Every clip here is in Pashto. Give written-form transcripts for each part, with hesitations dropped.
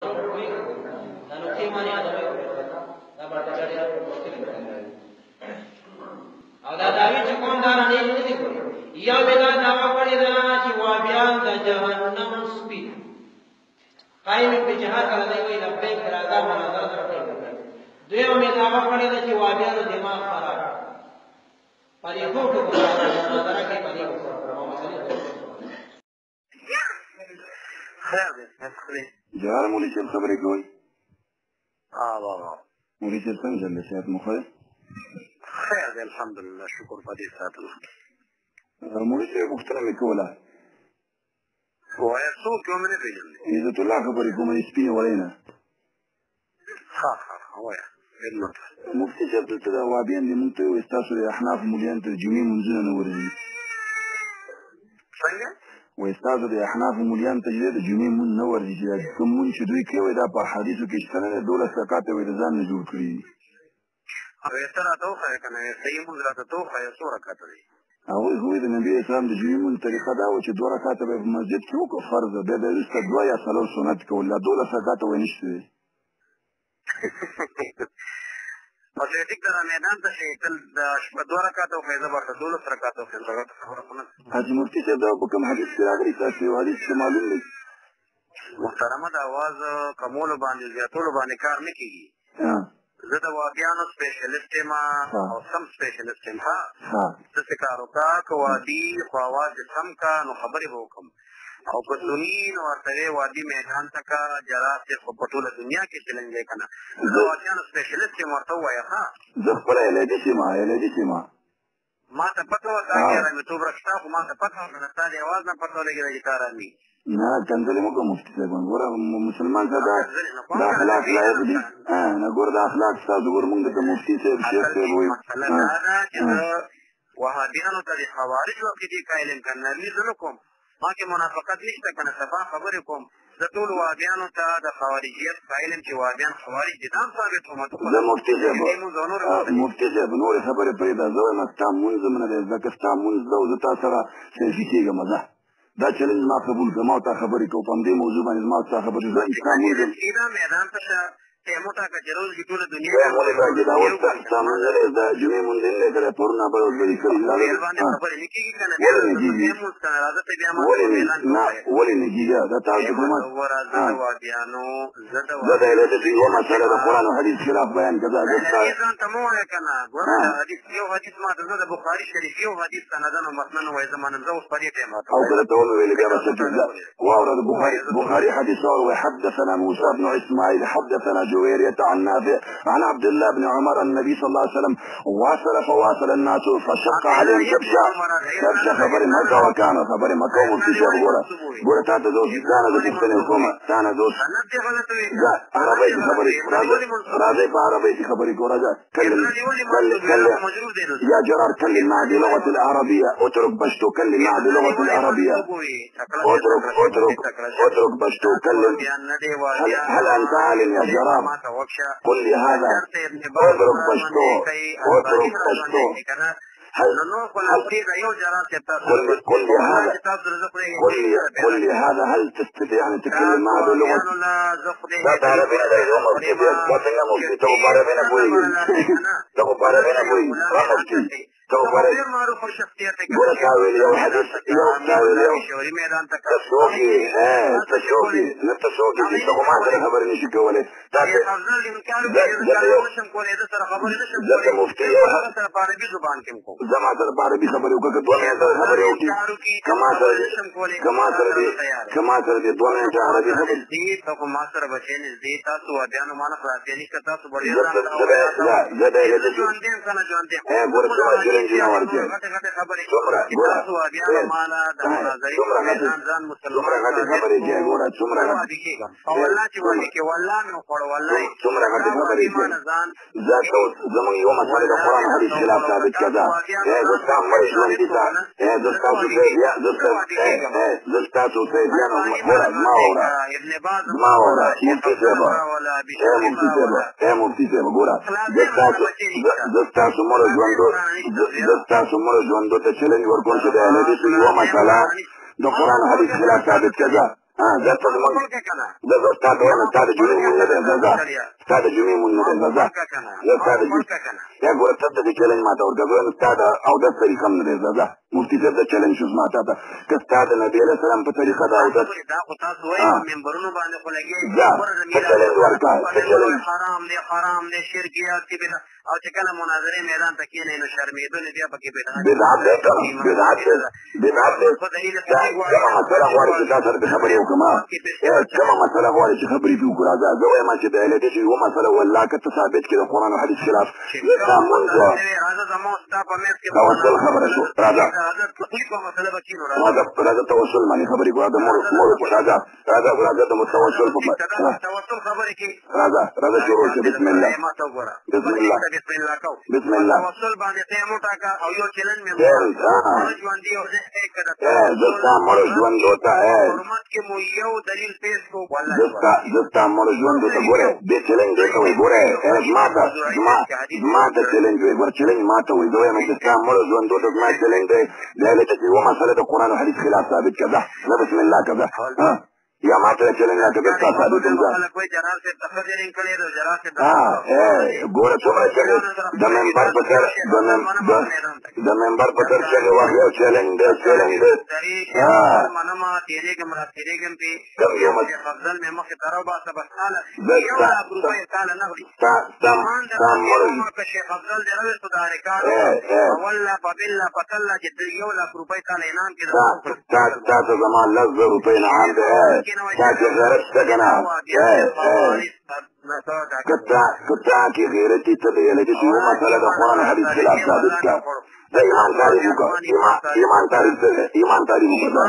دا نقطې معنی یادوي، دا به ډېر مشکل دی. او دا داوی چې کوم دا نه نه دي، یو بلا دعوا کړې ده چې وابیان د جهنم سپي قائم په جهاد کله دی وی لبیک راځه مناظره سره کوي. دوی مې دعوا کړې ده چې وابیان دماغ خراب پرې ټکو مناظره کې پرې. خیر دی، خیر. جوار مولوي صاحب خبرې کوئ؟ ها بابا. مولوي صاحب، څنګه چل دی؟ صحت مو ښه دی؟ خیر دی، الحمدلله، شکر په دې ساعت. مولوي صاحب، پوښتنه مې کوله. وایه، څوک یې؟ مې نه پېژندې. عزت الله خبرې کوم، د سپینې وړۍ نه. ښه ښه ښه، وایه، خدمت. مفتي صاحب، دلته د وابیان دي، مونږ ته وایي ستاسو د احناف مولیان ته د جمعې مونځونه نه ورځي. څنګه؟ وایي ستاسو د احناف مولیان ته چې د جمعې مونځ نه ورځي، چې دا کوم مونځ چې دوی کوي دا په حدیثو کې شته نه دی، 12 رکعته وایي د ځان نه جوړ کړي دي. او ته راته وښایه که نه، صحیح مونځ راته ته وښایه، څو رکعته دی؟ هغوی خو د نبي اسلام د جمعې مونځ طریقه دا وه چې 2 رکعته به یې په مسجد کې وکړو فرض، بیا به یې وروسته 2 یا 4 سنت کول، دا 12 رکعته وایي نشته دی. او چې ټیک ده، میدان ته شي، تل د شپه 2 رکعاته وښایه، زه به ورته 12 رکعاته وښیم. غلطه خبره خو نه ده. حاجي مفتي صاحب، دا په کوم حدیث کې راغلي؟ تاسو یو حدیث څه معلوم دی؟ محترمه، د اواز کمولو باندې زیاتولو باندې کار نه کېږي. زه د وابیانو سپیشلیست یم او سم سپیشلیست یم. ها، ته څه کار وکړه، که وابي خو اواز دې سم کا نو خبرې به وکړم، او که سني نو ورته وې وادي میدان ته کا. جرا صاحب خو په ټوله دنیا کې چلنج دی که نه؟ زه د وادیانو سپیشلیست یم، ورته ووایه. ښه، زه خپله الیدي سیمه، الیدي سیمه. ما ته پته وه تا کې ارامېتوب راشته، خو ما ته پته وه که نه، ستا د اواز نه پته ولګېده چې تا ارامي. نه، کنځلې مه کوه مفتي صاحب. ګوره مسلمان ته دا د اخلاق لایق دي. نه، ګوره د اخلاق ستاسو، ګوره مونږ ته مفتي صاحب، شیخ صاحب وایو. مسله دا ده چې زه وهابیانو ته د خوارجو عقیدې قایل یم که نرمي زه نه کوم، ما کې منافقت نشته که نه، صفا خبرې کوم. زه ټول وهابیانو ته د خوارجیت قایل یم چې وهابیان خوارج دي، دا هم ثابت کوم. زه مفتي صاحب، مفتي صاحب، نورې خبرې پرېږده. زه وایم ستا مونځ هم نه دی ځکه ستا مونځ ده او زه تا سره سیلفي کېږم. زه دا چلنج ما قبول کړه، ما او تا خبرې کوو په همدې موضوع باندې، زما او ستا خبرې. زه ستا مونځ میدان ته شه، ټیم وټاکه چې روز کې ټوله دنیا ټیم ولې ټاکې؟ دا اوس ستا مونځ نه دی، دا جمعې مونځ نه دی کړی، پرون بل ورځ به دې کړي. باندې خبرې نه کېږي که نه؟ ولې نه کېږي؟ راځه ته بیا ما ولې نه، ولې نه کېږي؟ دا تاسو خو ما وګوره، زه د وادیانو، زه د زه د اهل یوه مسله د قرآن او حدیث خلاف بیان کړه. زه ستا ځان ته مه وایه که نه. ګوره، د حدیث یو حدیث ما ته، زه د بخاري شریف یو حدیث سندن او متنن وایي، زه منم. زه اوس په دې ټیم راته او کله ته ومې ویلې بیا به څه کېږي؟ واوره، د بخاري حدیث واوره. حدثنا موسى بن اسماعيل حدثنا جويرية عن نافع عن عبد الله بن عمر النبي صلى الله عليه وسلم واصل فواصل الناس فشق عليهم كبشة كبشة. خبر مكة وكان خبر مكة. مفتي شيخ، ګوره ګوره، تا ته دوست تا نه زه پوښتنې کوم، تا نه دوست. عربۍ کې خبرې، راځئ په عربۍ کې خبرې کوو. راځه، كلم كلم يا جرار، كلم معي بلغة العربية، اترك بشتو، كلم معي بلغة العربية، اترك اترك اترك بشتو، كلم. هل أنت عالم يا جرار؟ قل لي هذا. اترك بشتو، اترك بشتو. هل قل لي، قل لي هذا، قل لي، قل لي هذا، هل تستطيع أن تتكلم معه بلغة؟ لا تعرفين ده یو مفتي بیا څنګه مفتي ته په عربي نه پوهېږي؟ ته په عربي نه پوهېږي مفتي؟ ته په عربي، ګوره تا ویل یو حدیث، یو تا ویل یو. ته څوک یې؟ ته څوک یې؟ نه، ته څوک یې چې ته خو ما سره خبرې نشي کولی؟ تا زه ته مفتي یو زما سره په عربي خبرې وکړه، که 2 منټه خبرې وکړي، که ما سره که ما سره دې که ما سره دې 2 منټه عربي خبرې. ته خو ما سره بچی نږدې، تاسو وادیانو ما نه خلاصې نشته، تاسو به زه به ګوره څومره چلنجونه ورکړې، څومره، ګوره څومره غټې، څومره غټې خبرې کوې. ګوره څومره غټې، څومره غټې خبرې کوې. زه ته زمونږ یوه مسله د قرآن حدیث خلاف ثابت کړه. زه ستا مړ ژوندي ته، زه ستاسو زه ستاسو سیدیانو. ګوره زما واوره، زما واوره مفتي صاحب، مفتي صاحب، مفتي صاحب، ګوره زه ستاسو مړ ژوندو، زه ستاسو مړ ژوندو ته چلنج ورکوم چې د اهل حدیثو یوه مسله د قرآن حدیث خلاف ثابت کړه. زه ته زموږ زه ستا ته وایم ستا د جمعې مونږ نه دی زه ستا د جمعې مونږ نه دی زه زه ستا د یا ګوره ته د چیلنج ما ته ورکړه زه وایم ستا د اودس طریقه هم نه دی زه مفتي صاحب د چیلنج شو زما تا ته که ستا د نبي علیه السلام په طریقه د اودس دا خو تاسو وایئ په منبرونو باندې خو لګیا ځه ته چیلنج ورکړه ته چیلنج حرام دی حرام دی شرکیات دي او چې کله مناظرې میدان ته کښېنئ نو شرمېدونې بیا پکې بدعت بدعت دی که نه بدعت دی بدعت دی کومه مسله غواړې چې تا سره پرې خبرې وکړم کومه مسله غواړې چې خبرې پرې وکړو راځه زه وایم چې د اهل حدیث یوه مسله والله که ته ثابت کړې د قرآن او حدیث خلاف زه ستا مونځ توسل خبره شو راځه راځه راځه توسل باندې خبرې کوو راځه مور مور راځه راځه راځه د متوسل په توسل خبرې کې راځه راځه شروع شه بسم الله بسم الله بسم الله کو بسم الله توسل باندې ته مو ټاکه او یو چیلنج مې مړ ژوند دی او زه کده زه ستا مړ ژوند ته حرمت کې مو یو دلیل پیش کو والله زه ستا مړ ژوند ته ګوره دې چیلنج دی ته وایي ګوره ما ته ما ته چیلنج وایي ګوره چیلنج ما ته وایي زه وایم چې ستا مړ ژوند ته زما چیلنج دی دی لکه چې یوه مسله د قرآن او حدیث خلاف ثابت کړه زه بسم الله کړه یا ما ته چیلنج راکړه ستا ثابت هم ده ګوره څومره چغې د منبر په سر د منبر په سر چغې وهي او چیلنج دی چیلنج دی کوم یو تا ته زما 10,000 روپۍ انعام دی تا کې غیرت شته که نه که تا کې غیرت وي ته د یې چې یوه مسله د قرآن حدیث خلاف ثابت کړه د ایمان تعریف وکړه ایمان تعریف څه دی ایمان تعریف وکړه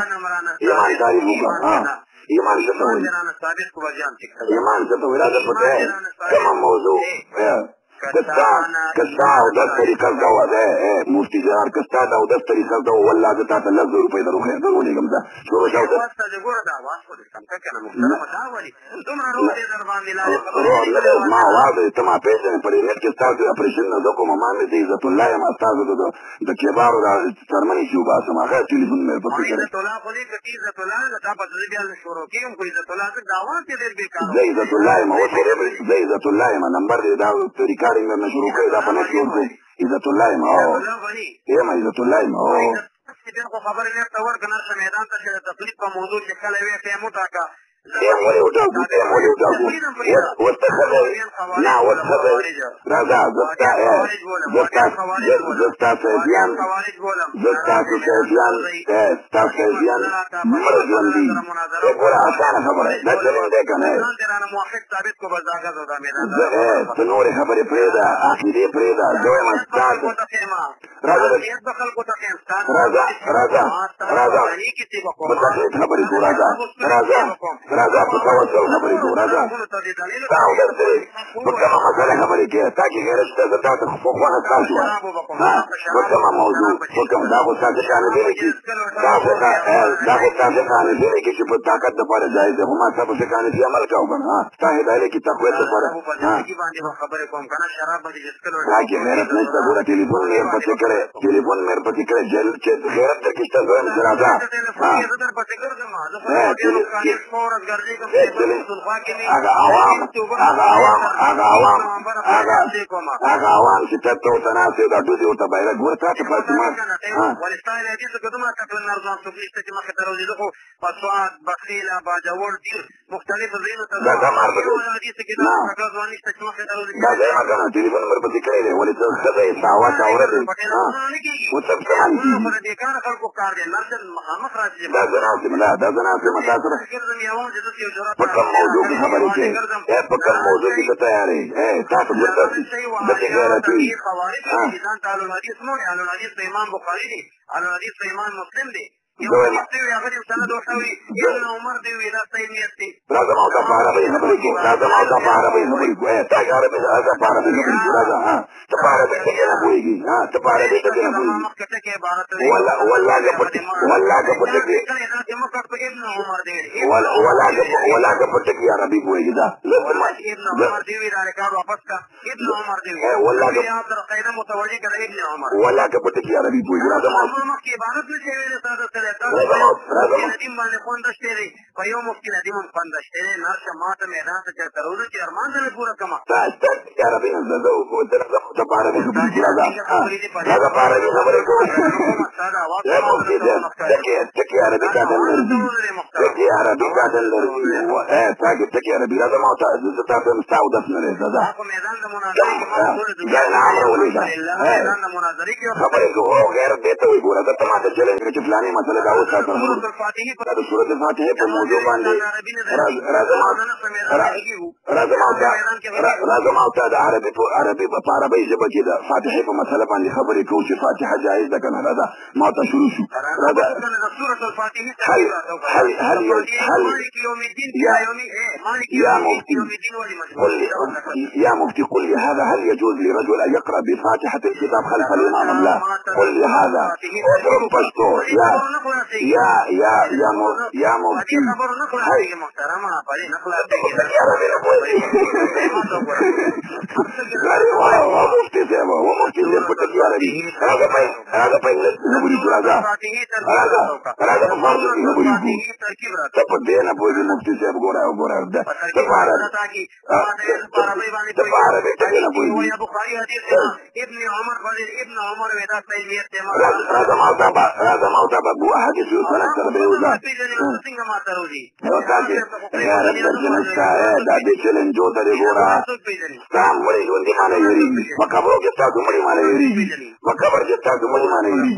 ایمان تعریف وکړه ایمان څه ته وایي ایمان څه ته وایي راځه پکې کومه موضوع که ستا اودس طریقه زده وه دی مفتي جرار که ستا د اودس طریقه زده وه والله زه تا ته 10,000 روپۍ درولېږم ځه شروع شه اودس روح نه دی زما اواز دی ته ما پېژنې په دې نېټ کې ستاسو اپرېشن نه زه کوم ما مې زه عزت الله یم ستاسو د کبارو دا څرمنې چې وباسم هغه ټلیفون مې ورپسې کړی زه عزت الله یم اوس خو زه عزت الله یم نمبر دې دا ریکارډینګ درنه شروع کړی دا په نېټ کې ورکوم عزت الله یم او یم عزت الله یم او ټیم ولې وټاکو ټیم ولې وټاکو اوس ته ښه دی نه اوس ښه دی راځه زه ستا زه ستا صیفیان زه ستاسو صیفیان ستا صیفیان مړ ژوندي ګوره اسانه خبره دا چلنج دی که نه ته نورې خبرې پرېږده عقیدې پرېږده زه وایم ستا راځه راځه راځه راځه په تقلید خبرې کوو راځه راځه راځه په توسل خبرې کوو راځه تا اودس دی په کومه مسله خبرې کوې تا کې غیرت شته زه تا ته پخوا نه ستا شوه په کومه موضوع په کوم دا خو ستا فقه حنفي لیکي دا خو ستا فقه حنفي لیکي چې په طاقت دپاره جایز دی خو ما ستا په فقه حنفي عمل کوو که نه ستا هدایه لیکي تقویت دپاره تا کې غیرت نشته ګوره ټلیفون مې ورپسې کړی ټلیفون مې ورپسې کړی چې غیرت درکې شته زه وایم چې راځه هغه عوام هغه عوام هغه عوام هغه هغه عوام چې ته ته ورته ناست یې دا ډوزې ورته بیرغ ګوره تا ته پاتې ما دا زما نه دا زه یم که نه ټلیفون مې ورپسې کړی دی ولې ته ښځه یې ستا اواز عورت دی اوس څه باندې کېږي دا زه ناست یم نه دا زه ناست یم تا سره په کوم موضوع کې خبرې کوې په کوم موضوع کې ته تیار یې تا ته ګوره داسې غیرتي راځه ما ته په عربۍ خبرې کوو راځه ما ته په عربۍ خبرې کوو تا عربۍ راځه په عربۍ خبرې کوو راځه ته په عربۍ ټکی نه پوهېږي ته په عربۍ ټکی نه پوهېږي والله که په والله که په ټکي والله که په ټکي عربي پوهېږي دا والله که په ټکي عربي پوهېږي راځه ما مفتي ندیم باندې خوند شته دی، په یو مفتي ندیم هم خوند شته دی. نرشه ما ته میدان ته چېرته راوځه چې ارمان درنه پوره کړم. ستا عربي نه زده ته په عربي خبرې کوې. راځه راځه په عربي خبرې کوو. مفتي صاحب ټکي عربي تا ته نه درځي، ټکي عربي تا ته نه درځي. ټکي عربي راځه، ما ته زه تا ته ستا اودس نه دی. راځه خبرې کوو. غیرت دې ته وایي. ګوره ته ما ته چیلنج کړه چې فلانې مسله دا اوس راته د سورت فاتحې په موضوع باندې راځه ما ته د عربي په عربۍ ژبه کې د فاتحې په مسله باندې خبرې کوو چې فاتحه جایز ده که نه. راځه ما ته شروع شو. راځه هل هل هل هل يا مفتي قل لي، يا مفتي قل لي هذا، هل يجوز لرجل أن يقرأ بفاتحة الكتاب خلف الإمام أم لا؟ قل لي هذا. اضرب پښتو. يا يا يا يا يا مفتي مفتي صاحب مفتي صاحب په ټکي عربي راځه په راځه په انګلیس خبرې کوو. راځه راځه راځه په فارسي کې خبرې کوو. ته په دې نه پوهېږې مفتي صاحب. ګوره ګوره ته په عربي ته په عربي ټکي نه پوهېږې. راځه ما ته به راځه ما ته به حدیث یو سند سره به وځه. نو تاسې غیرت درکې نشته. دا دې چیلنجو ته دې ګوره ستا مړي ژوندي مانه وېرېږي، په قبرو کې ستاسو مړي مانه وېرېږي، په قبر کې ستاسو مړي مانه وېرېږي.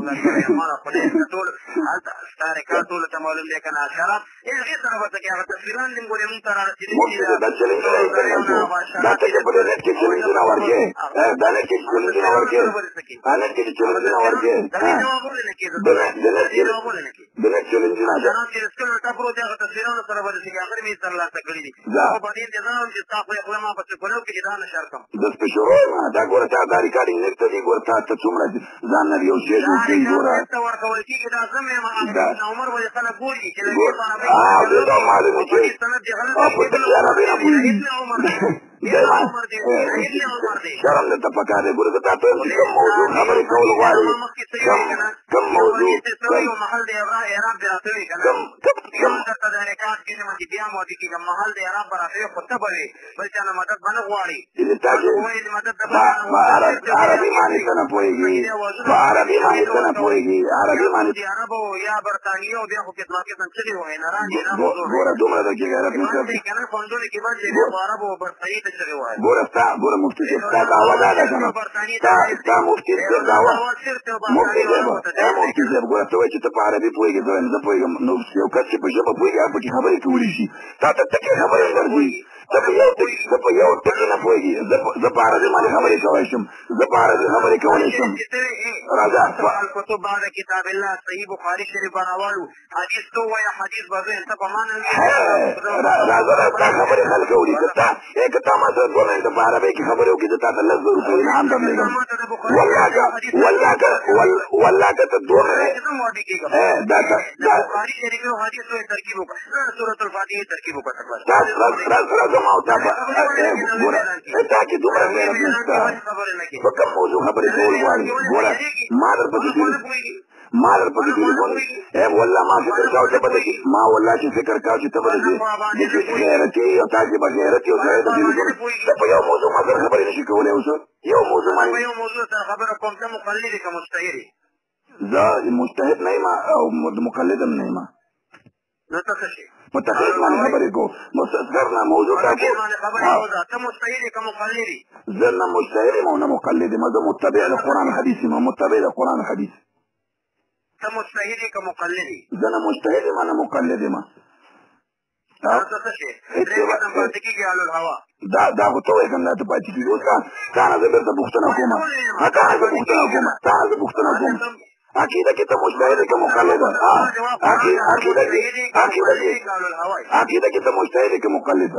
مفتي صاحب دا چیلنجونه یې څنګه شو؟ دا ته چې په دې نېټ کې چیلنجونه ورکې، دا نېټ کې چیلنجونه ورکې، نېټ کې چیلنجونه ورکې، د نېټ چیلنجونه د سپې شروع یم. دا ګوره تا دا ریکارډینګ نېټ ته دی. ګوره تا ته څومره ځان نه یو شی جوړ کړي. ګوره دا معلومه چې په ټکي عربي نه پوهېږي. شرم درته پکار دی. ګوره زه تا ته وایم چې کوم موضوع خبرې کول غواړې، کوم موضوع کوم عربي معنی ته نه پوهېږي، په عربي معنی ته نه پوهېږي، عربي معنی ګوره دومره درکې غیرت نشته. ګوره ستا ګوره مفتي صاحب ستا دعوه دا ده که نه؟ ستا مفتي صاحب دعوه مفتي صاحب مفتي صاحب ګوره ته وایې چې ته په عربي پوهېږې، زه وایم زه پوهېږم. نو یو کس چې په ژبه پوهېږي هغه پکې خبرې کولی شي. تا ته ټکې خبرې نه درځي، ته په یو ټکي ته په یو ټکي نه پوهېږي. زه په عربي باندې خبرې کولی شم، زه په عربي خبرې کولی شم. راځه راځه ستا خبرې خلک اوري. که تا که تا ما سره 2 منټه په عربۍ کې خبرې وکړي، زه تا ته 10,000 روپۍ انعام درلېږم. والله که والله که والله که ته 2 دا راځه ما او تا ګوره تا کې دومره غیرت نشته. په کوم موضوع خبرې کول غواړي؟ ګوره ما درپسې ما درپسې ټلیفون والله ما فکر کاوه چې به ما والله چې فکر کاوه چې ته به دې غیرتي او تا کې به غیرت یو سړی د ټلیفون ته په یو موضوع ما سره خبرې نه شي کولی. اوس یو موضوع باندې زه مجتهد نه یم او مقلد هم نه یم. متخصص باندې خبرې کوو، مستذکر نه موضوع ټاکو. زه نه مجتهد یم او نه مقلد یم، زه متبع د قرآن حدیث یم، متبع د قرآن حدیث. زه نه مجتهد یم نه مقلد یم. دا خو ته وایې که نه دا ته پاتې کېږي. اوس تا نه زه بېرته پوښتنه کوم، تا نه زه پوښتنه کوم، تا نه زه پوښتنه کوم. عقیده کې ته مجتهد که مقلد؟ عقیده کې عقیده کې ته مجتهد که مقلد؟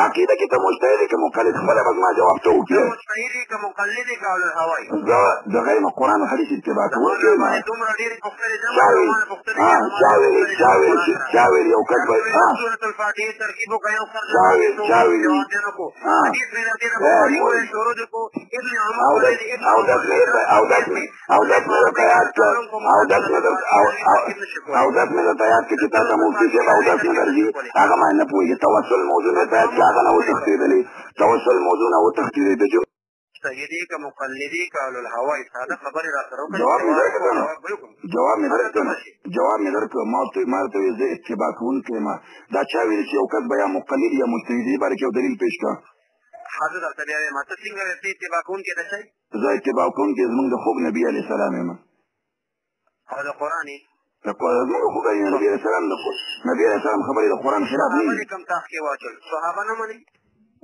عقیده کې ته مجتهد که مقلد؟ خپله به زما جواب ته وکړې. زه د غیر قرآن او حدیث اتباع کوونکی یم. چا ویلي یو کس به چا ویلي او داس او داس مې او داس مې درته یاد کړ، او داس مې درته او داس مې درته یاد کړ چې تا ته مفتي صاحب او داس نه درځي، هغه ما نه پوهېږي. توسل موضوع نه یاد کړه، هغه نه وتښتېدلې. توسل موضوع نه وتښتېدلې. د مجتهدي که مقلدي که اهل الهوا ساده خبرې را سره وکړه. جواب مې درکړ، جواب مې درکړ، جواب مې درکړ. ما ته ویل زه اتباع کوونکی یم. دا چا ویلي چې یو کس به یا مقلد یا مجتهد دې باره کې یو دلیل پېش کړه؟ ښه، زه درته بیا وایم، ته څنګه وایې ته اتباع کوونکی د شی؟ زه اتباع کوونکی زموږ د خوږ نبي علیه السلام یم. او د قرآن یې؟ زموږ خوږ نبي علیه السلام، نبي علیه السلام خبرې د قرآن خلاف نه دي. کوم تاخ کې واچول صحابه نه مني؟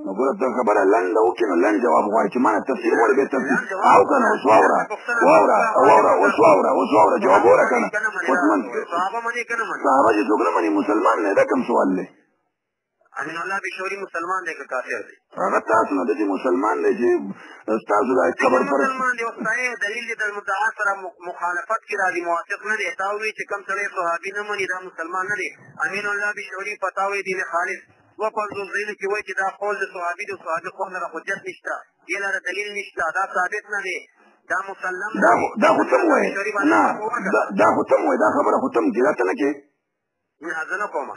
نو ګوره ته خبره لنډه وکړې، نو لنډ جواب غواړي چې ما نه تفصیل غواړي، بیا تفصیل او که نه. اوس واوره، واوره، واوره، اوس واوره، اوس واوره، جواب وره که نه. اوس من صحابه مني که نه مني؟ صحابه چې څوک نه مني مسلمان نه، دا کوم سوال دی؟ امین الله بشوري مسلمان دی که کافر دی؟ هغه تاسو نه دی مسلمان دی چې تاسو د قبر پر مسلمان دی. اوس صحیح دلیل دی د مدعا سره مخالفت کې راځي، موافق نه دی. تا وویل چې کوم سړی صحابي نه مني دا مسلمان نه دی. امین الله بشوري فتاوی دین خالص 52 ځایونو کې وایي چې دا قول د صحابي دی، صحابي قول لره حجت نشته، دې لره دلیل نشته، دا ثابت نه دی، دا مسلم. دا خو ته وایې نه، دا خو ته وایې، دا خبره خو ته هم کې، دا ته نه کې. نه، زه نه کوم.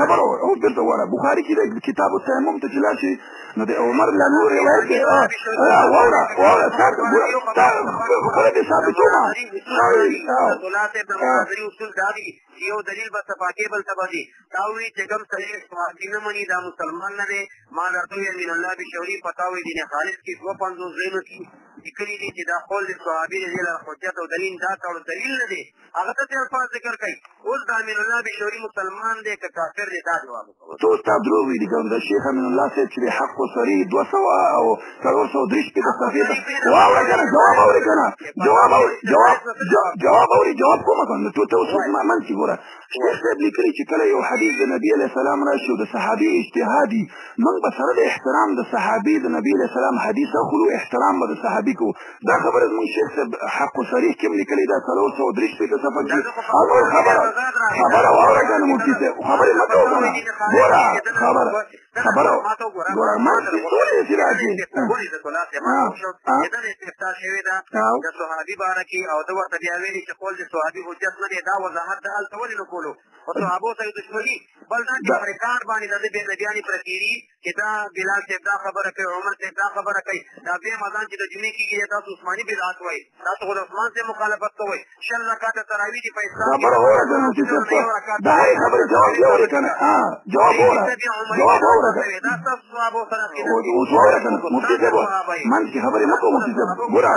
خبره او بیرته وره بخاري کې د کتاب التیمم ته چې لاړ شي نو د عمر له نور روایت دی. واوره، واوره، تا خپله دې ثابتومه. اصول دا دي چې یو دلیل به صفاکې بل ته به ځي. تا وویل چې کوم سړی صحابي نه مني دا مسلمان نه دی. ما درته وویل امین الله بشوري فتاوی دین خالص کې 52 ځایونو کې لیکلي دي چې دا قول د صحابي دی، دې لره حجت او دلیل دا تړو دلیل نه دی. هغه ته الفاظ ذکر کوي. اوس د امین الله بشوري مسلمان دی که کافر دی؟ دا جواب وکړه. ته اوس تا دروغ ویلي. کوم د شیخ امین الله صاحب چې حق و صریح 200 او 463 صفحې ته واوره که نه. جواب اورې که نه؟ جواب اورې؟ جواب، جواب اورې؟ جواب کومه که نه؟ ته اوس ما منځ کې ګوره، شیخ صاحب لیکلي چې کله یو حدیث د نبي علیه السلام راشي او د صحابي اجتهادي، موږ به سره د احترام د صحابي د نبي علیه السلام حدیث اخلو، احترام به د صحابي کوو. دا خبره زموږ شیخ صاحب حق و صریح کې هم لیکلې ده، 463 صفحه کې. او خبره، خبره واوره که نه مفتي صاحب، خبرې مه کوه که نه. ګوره خبره، خبره ګوره، ما ټولې داسې راځي. استفتاء شوې ده د صحابي باره کې او ده ورته بیا ویلي چې قول د صحابي حجت نه دی. دا وضاحت ده هلته ولې نه کولو؟ خو صحابو سره دښمني. بل دا چې ریکارډ باندې د ده بې نبیانې پرتېري چې دا بلال صاحب دا خبره کوي، عمر صاحب دا خبره کوي، دا بې اذان چې د جمعې کېږي تاسو عثماني بدعت وایي، تاسو خو د عثمان صاحب مخالفت کوئ. 20 رکعته تراویح دي په اسلام. خبره واوره که نه مفتي صاحب، د هرې خبرې جواب دی اورې که نه؟ جواب واوره، جواب واوره که دا ستاسو صحابو سره. اوس واوره که نه مفتي صاحب، منځ کې خبرې مه کوه مفتي صاحب. ګوره،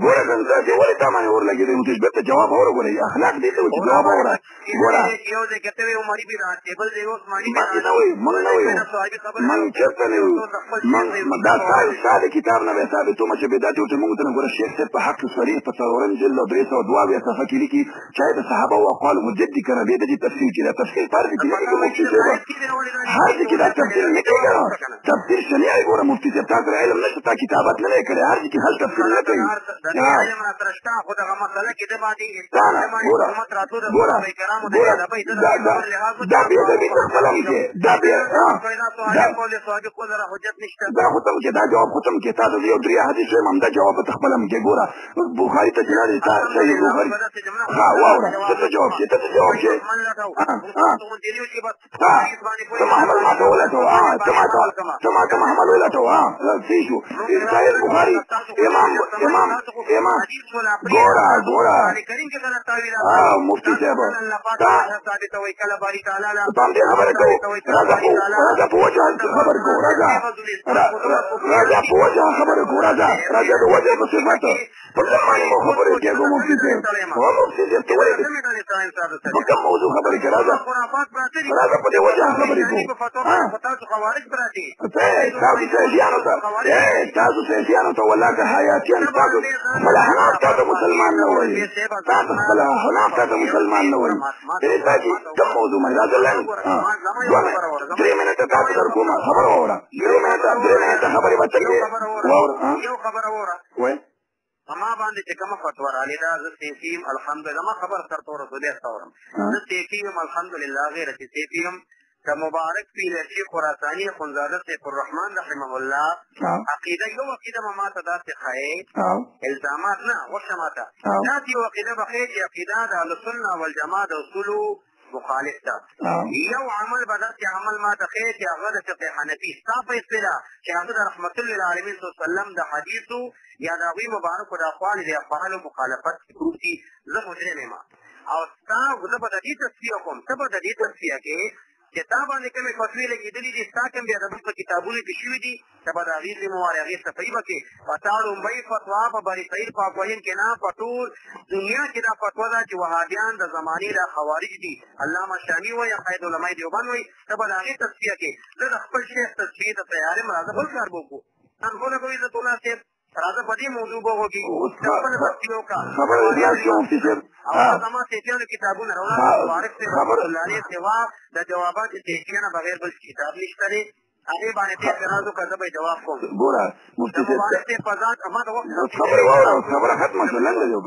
ګوره که نه چې ولې تا باندې اور لګېدی مفتي صاحب، بېرته جواب واوره. ګوره اخلاق دې ته چې جواب واوره. ګوره یو ځای کې ته عمري بدعت دی، بل ځای عثماني. موږ نه وایو، موږ نه وایو، موږ چېرته نه وایو. موږ دا ستا د کتاب نه به ثابتوم چې بدعت ورته موږ ته نه. ګوره شیخ صاحب په حق صریح په څلورم جلد او 372 صفحه کې لیکي چې د صحابه او اقوال حجت دي که نه، دې ته چې تفصیل کې دا تفصیل فرض کې لیکي مفتي صاحب، هر ځای کې دا تفصیل نه کوي. تفسیر شنیع. ګوره مفتي صاحب، تا سره علم نشته، تا کتابت نه دی کړی، هر ځای کې هل تفصیل نه کوي. علم را سره شته، خو دغه مسله کې د باندې ګوره، ګوره، ګوره، دا بې ادبي ته خپله هم کې دا بې دا خو ته هم کې دا جواب خو ته هم کې. تا ته یو درې حدیث وایم، همدا جواب ته خپله هم کې. ګوره بخاري ته چې لاړې تا صحیح بخاري. ښه واوره، ته څه جواب کې، ته څه جواب کې؟ ته محمل ما ته ولټوه، ته ما ته، ته ما ته محمل ولټوه. صحیح شو صحیح بخاري امام، امام، امام. ګوره، ګوره مفتي صاحب، تا په همدې خبره کوو. راځه، راځه په وجه خبر کوو. راځه، راځه په وجه خبره کوو. راځه، راځه د وجه په صفت په کوم باندې مو خبرې کېږو مفتي صاحب؟ او مفتي صاحب، ته ولې په کوم موضوع خبرې کوې؟ راځه، راځه په دې وجه خبرې کوو. تاسو سیفیانو ته، تاسو سیفیانو ته والله که حیاتیان، تاسو خپل حناف تاسو مسلمان نه وایي، تاسو خپل حناف تاسو مسلمان نه وایي. تاسو کوم موضوع باندې؟ راځه لنډ 2-3 منټه تاسو در کوم خبره واوره. 3 منټه، 3 منټه خبرې به څنګه واوره؟ یو خبره واوره. وای ما باندې چې کومه فتوا راغلې ده، زه سیفي یم الحمدلله. ما خبره سر ته ورسو، بیا ستورم. زه سیفي یم الحمدلله، غیر چې سیفي یم. د مبارک پیر شیخ خراساني خنزاده سیف الرحمن رحمه الله عقیده، یو عقیده به ماته داسې ښایې، الزامات نه غوښه ماته داسې یو عقیده به ښایې چې عقیده د اهلسنة والجماعة د اصولو مخالف ده. یو عمل به داسې عمل ماته ښایې چې هغه د فقه حنفي ستا په اصطلاح چې هغه د رحمت للعالمین صلی الله علیه وسلم د حدیثو یا د هغوی مبارکو د اقوالو د افعالو مخالفت پروت دي. زه مجرم یم او ستا زه به د دې تصفیه کوم، ته به د دې تصفیه کې چې تا باندې کومې فتوې لګېدلې دي، ستا کوم بې ادبي په کتابونو کې شوي دي، ته به د هغې ذمهواري هغې صفایي به کې. په تا لومړۍ فتوا په بني سعید په اقوالین کې نه، په ټول دنیا کې دا فتوا ده چې وهابیان د زمانې د خوارج دي. علامه شامي وایي، قاید علماء دیوبند وایي، ته به د هغې تصفیه کې. زه د خپل شیخ تصفیې ته تیار یم، راځه بل کار به وکړو. تنخوا لګوي زه تولا صاحب، راځه په دې موضوع به وکړي، خپله تصفیه وکړه. خبره بیا شو مفتي صاحب، او زما سیفیانو کتابونه راوړه، مبارک صاحب رحمة الله علیه سوا د جوابات سیفیانه بغیر بل کتاب نشته دی. هغې باندې ته اعتراض وکړه، زه به یې جواب کوم. ګوره مفتي صاحب، مبارک صاحب په ځان ما د وخت خبرې واوره، خبره ختمه شوه، لنډه دی.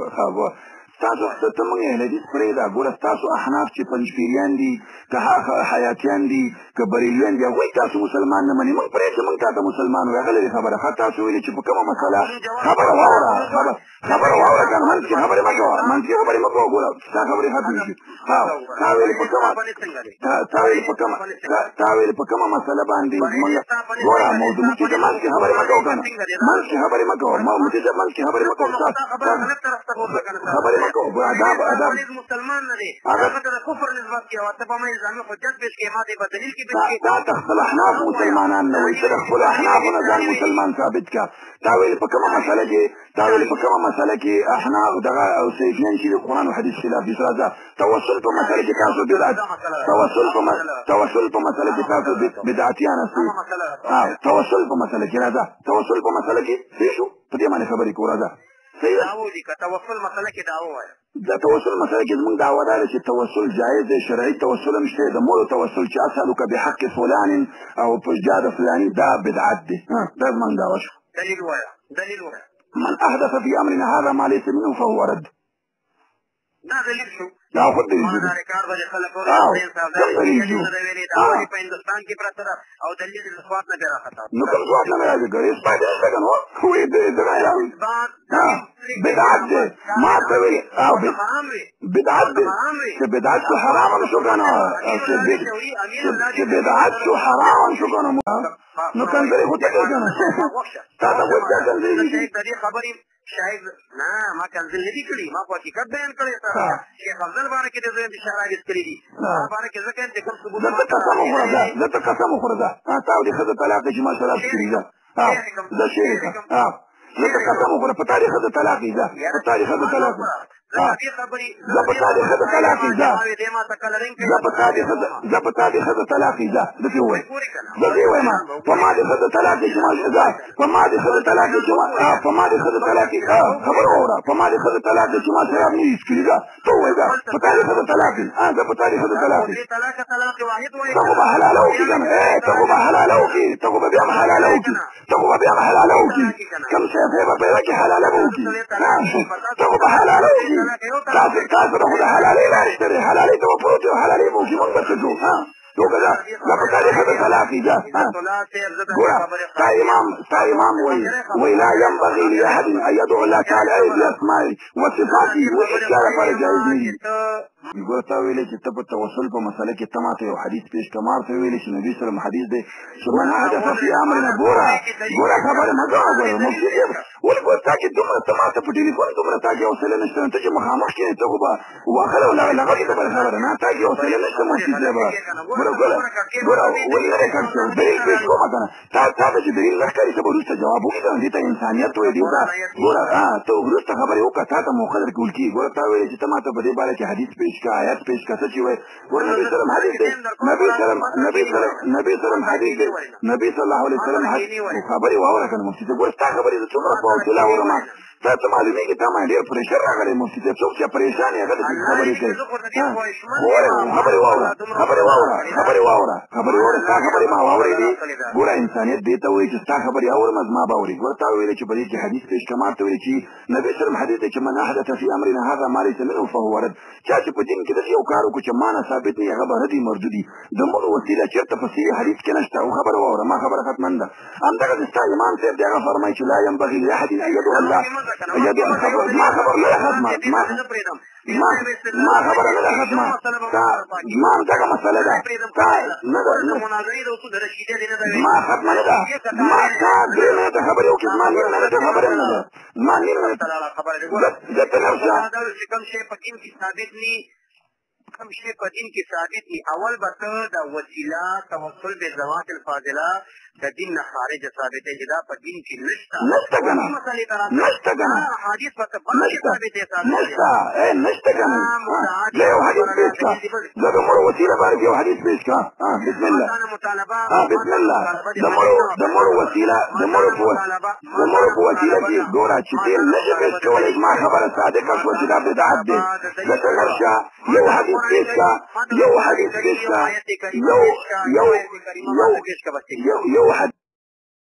ستاسو ته موږ اهل حدیث پرېږده. ګوره ستاسو احناف چې پنجپیریان دي، که حیاتیان دي، که بریلیان دي، هغوی تاسو مسلمان نه مني. موږ پرېږده چې موږ تاته مسلمان وایو، هغه لرې خبره. ښه تاسو ویلي چې په کومه مسله خبره واوره، خبره واوره که نه، منځ کې خبرې مه کوه، منځ کې خبرې مه کوه. ګوره ستا خبرې ختمې شي. تا ویلي په کومه، تا ویلي په کومه مسله باندې موږ ګوره موضوع مفتي صاحب منځ کې خبرې مه کوه که نه، منځ کې خبرې مه کوه مفتي صاحب، منځ کې خبرې مه کوه، خبرې مه کوه. آداب آداب مسلمان نه دی، هغه ته د کفر نسبت کوي او ته په ما الزامي حجت پېش کوې، ما ته په دلیل کې پېش کوې. تا ته خپل احناف مسلمانان نه وایي، ته د خپلو احنافو نه ځان مسلمان ثابت کړه. تا ویل په کومه مسله کې، تا ویل په کومه مسله کې احناف دغه او سیفیان چې د قرآن او حدیث خلاف دي. راځه توسل په مسله کې تاسو بدعت، توسل په مسله کې تاسو بدعتیان یاست. توسل په مسله کې راځه، توسل په مسله کې صحیح شو، په دې باندې خبرې کوو. راځه توسل مسله کې دعوه وایه. د توسل مسله کې زموږ دعوه دا ده چې توسل جایز دی، شرعي توسل هم شته، د مړو توسل چې اسألک بحق فلان او په جاد فلاني، دا بدعت دی. دا زموږ دعوه شو. دلیل وایه، دلیل وایه. من احدث في امرنا هذا ما ليس منه فهو رد. دا دلیل شو. دا خو دلیل شو. دا ریکارډ به خلک اوري، انصاف دا ویلي، دا ولې په هندوستان کې پرته ده او دلیل د سوات نه بیا راخته. نو کوم سوات نه راځي؟ ګورې اثبات یې شته که نه؟ وایي بدعت دی. ما ته ویلي بدعت دی، چې بدعت شو حرام هم شو که نه، چې بدعت شو حرام هم شو که نه، نو کنځلې خو ته کوې که نه؟ تا ته خو چا کنځلې نه دي. د دې خبرې شاید نه، ما کنځل نه دي کړي، ما خو حقیقت بیان کړی. شیخ افضل باره کې د زوی شراب یې څکلي دي، باره کې ځکه چې کوم ثبوت. زه ته قسم وخوره، زه ته قسم وخوره، تا ولې ښځه طلاق چې ما شراب څکلي؟ زه شعر کړم، زه ته قسم وخوره، په تا دې ښځه طلاق یې، په تا دې ښځه طلاق، زه په تا دې ښځه طلاق یې، زه په تا دې ښځه، زه په تا دې ښځه طلاق یې، زه دې ووایم، زه دې وایم، په ما دې ښځه طلاق یې چې ما، زه په ما دې ښځه طلاق یې چې ما، په ما دې ښځه طلاق یې، خبره واوره، په ما دې ښځه طلاق یې چې ما شراب نه دي څکلي، ته ووایه په تا دې ښځه طلاق یې، زه په تا دې ښځه طلاق یې. ته خو به حلاله وکړې که نه؟ ته خو به حلاله وکړې، ته خو به بیا هم حلاله وکړې، ته خو به بیا هم حلاله وکړې، کوم شی به پیدا کړې حلاله به وکړې، ته خو به حلاله وکړې. تاسو ته خو د حلالې لارې شته دی، حلالې ته به پروت یو، حلالې به وکړي، موږ به څه کوو؟ وکړه، زه په تا دې ښځه طلاق یې. ګوره ستا امام وایي لا ينبغي لأحد أن يدعو الله تعالى بأسمائه وصفاته، وهیڅ لپاره جایز نه دي. ګوره تا ویلې چې ته په توسل په مسله کې ته ماته یو حدیث پېښ کړه، ما ورته ویلې چې نبي صلی الله حدیث دی چې من احدث فی امرنا. ګوره ګوره خبره مه کوه، ګوره مفتي صاحب ولې ګوره تا کې دومره، ته ماته په ټلیفون دومره تا کې حوصله نشته، ته چې مخامخ کښېنې ته خو به واخله او لغتې ته بله خبره نه، تا کې حوصله نشته مفتي صاحب. ګوره ګوره ګوره ولې نه ریکارډ شو؟ دلیل پېښ کومه که نه؟ تا ته چې دلیل نه ښکاري ته به وروسته جواب وکړې که نه؟ دې ته انسانیت وایي، دې ته ګوره ته وروسته خبرې وکړه، تا ته موقع درکول کېږي. ګوره تا ویلې چې ته ماته په دې باره کې حدیث پېښ کړه، آیت پېښ کړه، څه چې وایي. ګوره نبي صلی الله حدیث دی، نبي صلی الله حدیث دی، نبي صلی الله علیه وسلم خبرې واوره که نه مفتي صاحب. ګوره ستا خبرې زه څومره په حوصله اورم، تا ته معلومېږي تا باندې ډېر پریشر راغلی مفتي صاحب، څوک چې پریشان یې هغه داسې خبرې کوي. خبرې واوره، خبرې واوره، خبرې واوره، خبرې واوره، ستا خبرې ما واورېدې. ګوره انسانیت دې ته وایي چې ستا خبرې اورم، زما به اورې. ګوره تا ویلې چې په دې کې حدیث پېش کړه، ما ته ویلې چې نبي صلی الله حدیث دی چې من احدث فی امرنا هذا ما لیس منه فهو رد. چا چې په دین کې داسې یو کار وکړو چې ما نه ثابت نه، هغه به ردي مردودي. د مړو وسیله چېرته په صحیح حدیث کې نشته. او خبره واوره، ما خبره ختمه ده. همدغه د ستا امام صاحب دی، هغه فرمایي چې لا ینبغي لاحد ان یدعو الله یدعو. خبر ما خبر نه ده ختمه، ما خبره نه ده ختمه. ما همدغه مسله ده، تا نه ده، ما ختمه نه ده. ما تا 3 منټه خبرې وکړې، زما نیم منټه خبرې نه ده، زما نیم منټه. زه ته نرشه کوم شی په دین کې ثابت ني، اول به ته د وسیله توسل به ذوات الفاضله د دین نه خارج ثابتې چې دا په دین کې نشته. نشته که نه؟ نشته که نه؟ حدیث به ته بل شي ثابتې نشته. نشته که نه؟ زه یو حدیث پیش کړه، زه د مړو وسیله باره کې یو حدیث پیش کړه. بسم الله، بسم الله. د مړو وسیله، د مړو په وسیله کې ګوره چې ته نه شې پیش کولی، زما خبره صادقه شوه چې دا بدعت دی. زه ته نرشه یو حدیث پیش کړه، یو حدیث پیش کړه، یو یو یو یو یو حدیث.